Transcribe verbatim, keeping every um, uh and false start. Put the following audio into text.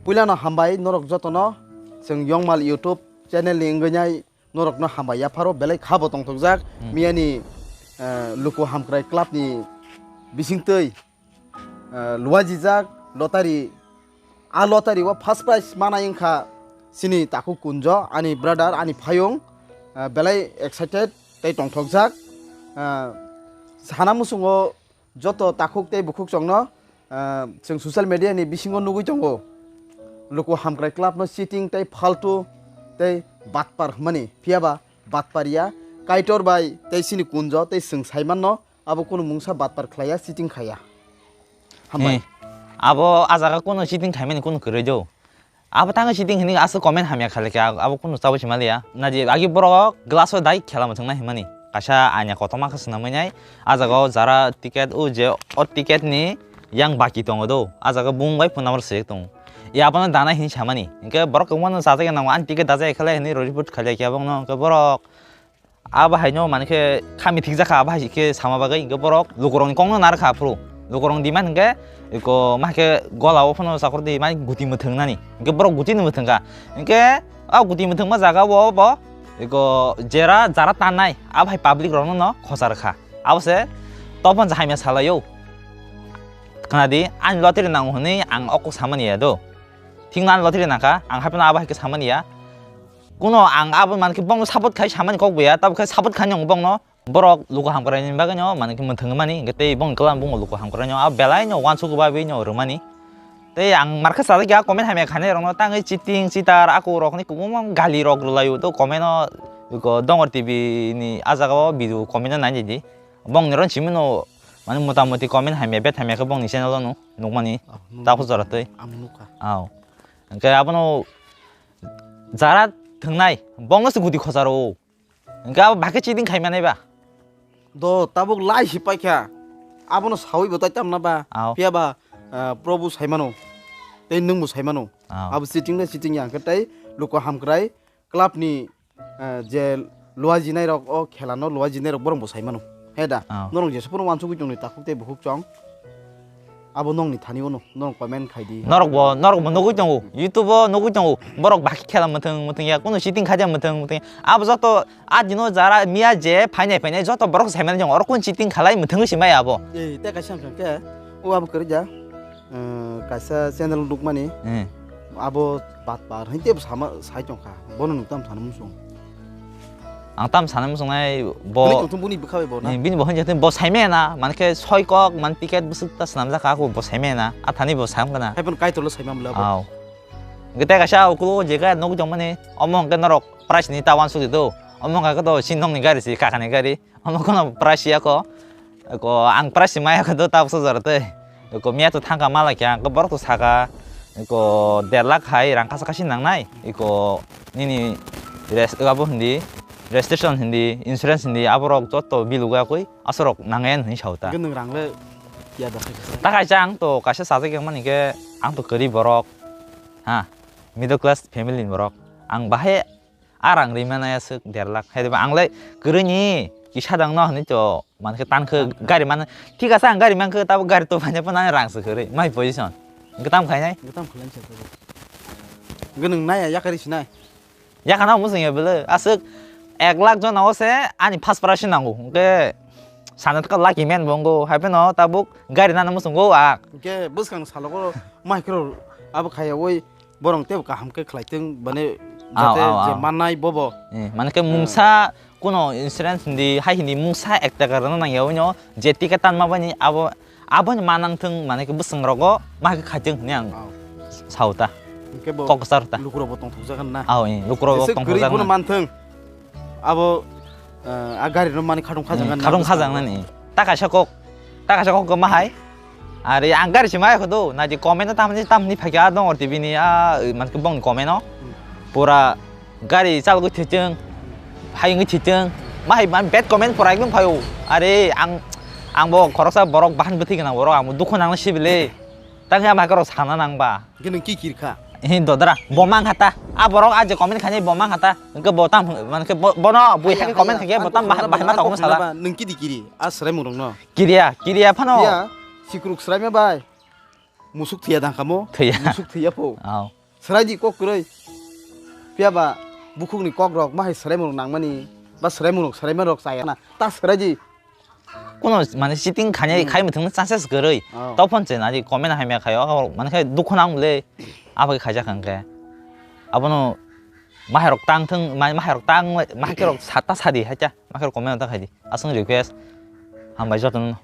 Puilano hambai norok jotono, chwng Yongmal YouTube channel ni wngwi nai norokno hambai yapharo belai kha bo tongthokjak. Hmm. Miyani, eh, Luku Hamkrai Club ni bisingtwi, eh, luajijak lottery, a lottery o first prize manai wngkha chini takhuk Kunjo, ani brother, ani phayung, eh, belai excited tei tongthokjak. Eh, sana muchungo joto takhuk tei bukhuk chwngno, ah, chwng social media ni bisingo nugwi tongo. Luku Hamkrai Club no cheating tei faltu tei batpar hwnmani, phiyaba batpar ya. Kaitor bai tei chini Kunjo tei chwng saimanno abo kunu mungsa batpar khlaiya, cheating khaiya. Hambai. He, abo a jaga kunu cheating khaimani kunu kwrwi do. Abo tangwi cheating hwnwi aswk comment hamya kha lekha, abo kunu chabo sima liya. Naji agi borok glass o dai khela mwthang nai hwnmani. Kaisa aina kotorma khe swnamwi nai. A jaga o jara ticket o je o ticket ni yang baki tongo do. A jaga bung bai phone number swijak tongo. E abono danai hwnwi samani. Hinkhe borok kwbangma no chajak ya nango, ani ticket dajak ya khe lai hwnwi report khailai khe abongno. Hinkhe borok Abo haino, mane khe, kha mithikjak kha, abo hai khe sama bagwi, hinkhe borok lukurokni kokno narwkha aphuru. Lukurokni demand hinkhe, eko, ma hai khe gola o phano chakor di, mane guti mwthwng nani. Hinkhe borok guti ni mwthwng kha. Hinkhe, a guti mwthwngma jaga o bo, eko, jera, jara tannai, abo hai public rokno no khosa rwkha. Abo se, topon hamya salai o. Khna di, ani lottery nango hwnwi ang o kok samani ya do. Thik no ani lottery nangkha, ang hai phano abo hai khe samani ya. Kuno ang abo mankhe bongno support khai samani kok buya, tabuk khe support khaini ang bongno. Borok luku hamkrai ni bagwi no mankhe mwthangwi mani, hinkhe tei bongni kwlam bungo luku hamkrai no, abo belai no uansuk bagwi no rwmani. Tei ang markha sajak ya comment hamya khainai rokno tangwi cheating, cheater, aku rokni kubun gali rok rwlaio to comment no, ko Dongor T V ni a jaga o video comment no nai di. Bongni ron simi no mane mota moti comment hamya bet hamya khe bongni channel o no nukmani. Ah, nukmani. Takhuk jora tei. Ang nukha. Aw. Hinkhe abono jara thwngnai, bongno se guti khocharo. Hinkhe abo bahai khe cheating khai manai ba? Do, tabuk lai si paikha. Abono sawi bo tai tamna ba? Aw. Phiya ba, ah, Prabhu saimano. Tei nwng bo saimano. Aw. Abo cheating na cheating ya, hinkhe tei luku hamkrai club ni, ah, je luajinai rok, o khela no luajinai rok borok bo saimano. He da? Aw. Norok jesa phano uansugwi tongni takhuk tei bukhuk chwng. Abo nokni thani uno, norok comment khai di. Norok bo, norok bo nugwi tongo, YouTube o nugwi tongo. Borok bahai khela mwthwng mwthwng ya, kunu cheating khaja mwthwng mwthwng ya. Abo joto a dino jara miya je phainai phainai joto borok saimani jong, oro kunu cheating khalai mwthwngwi simai abo. Ei, tei kaisa wngkha khe, o abo kwrwi ja, eh, kaisa channel nukmani, hmm, abo batpar, hwnkhe tebo sama, sai tongkha, bono nwng tamo sana muchung. Ang tam sana muchungnai bo. Bini tongthung bini bwkha bai bo na? Eh, bini bo hwnjak bo saimaya na, mane khe soi kok, mane ticket bwswk ta swnamjak kha, bo saimaya na, a thani bo sam kana. Hai bono Kaitor lo saimam le abo. Aw. Hwnkhe tei kaisa uklo jega nugwi tongmani, omo hwnkhe norok price ni ta uansuk di do. Omo hwnkhe to sinong ni gari si, kaka ni gari. Omo kono price ya ko. Ko ang price maya ko do tabuk sojaro tei. Ko miya to thangka mala kya ko borok to saka. Ko der lakh hai rang kasa kasi nang nai. Ko nini res abo hindi registration hindi insurance hindi aborok joto bill uga koi asorok nangen hin sauta. Ke nung rang le ya da. Ta kaisa ang to kaisa sajak yang mani ke ang to kari borok. Ha. Middle class family ni borok. Ang bahai a rang rimana aswk der lakh. Hai ba ang lai kwrwini kisa dang no hwnwi to, mankhe tan khe gari man. Thik asa ang gari man khe tabo gari to phanya phano rang se kwrwi. My position. Gwtam khainai. Gwtam khlainai se to. Gwnung nai ya yakari sinai. Yakana musung ya bele. Aswk ek lakh jona o se ani first prize nango. Hwnkhe sana thaka lucky man bongo. Hai phano tabuk gari nana musung go ak. Hwnkhe bwskang salogo micro abo khaya oi. Borok teibo kaham khe khlai tong, mane, aw, jate aw, je aw. Mannai bobo. Eh, mane khe, hmm, mungsa kuno insurance hindi, hai hindi mungsa ek taka rwna nang ya, uino je ticket tanma bani abo, aboni manang thung, mane khe bwswng rogo ma khe khai thung hwnwi ang, aw, sao ta. Hwnkhe bo kok kwchar ta. Lukurok bo tongthokjak na. Aw, eh, lukurok bo tongthokjak na. Jese kwrwi bono man thung. Abo, eh, a gari no mani khatung khajak, hmm, na, khatung khajak nani. Ta kaisa kok, ta kaisa kok ma hai. Are ang gari sima ya khudu, na ji comment tamni, tamni phakya dong or T V ni a, man ke bong comment no. Hmm. Pura gari chalgwi thwichwng, hai wngwi thwichwng. Ma hai man bad comment pura ekdom phaio. Are ang, ang bo khoroksa borok bahan bwthwi gwnang borok, ang bo dukhu nang sibile. Tang ya ma karo sana nang ba. Hwnkhe nwng ki kirkha? Hin dodra, bo mang hata. A borok a je comment khainai bo mang hata. Hwnkhe bo tam, man khe bo, bono bui hai comment khaikhe bo tam bahai ma tong sala. Nwng kidi kiri, a srai mung rok no. Kiriya, kiriya phano. Kiriya, sikruk srai ma bai. Musuk thwiya dang kamo? Thwiya. Musuk thwiya po. Aw. Swrai di kok kwrwi. Phiya ba bukhuk ni kok rok ma hai swrai mung nang mani ba swrai mung rok swrai man rok chaya na. Ta swrai di. Kuno mane cheating khanya Hmm. khai muthung chances kwrwi. Oh. Tophon che nari comment hai mya khayo. Mane khai dukho nang le. Abo khaijak hwnkhe. Abono ma hai rok tang thung, ma hai rok tang, ma hai rok sata sadi hai cha. Ma hai rok comment ta khai di. Aswng request. Hambai jotono.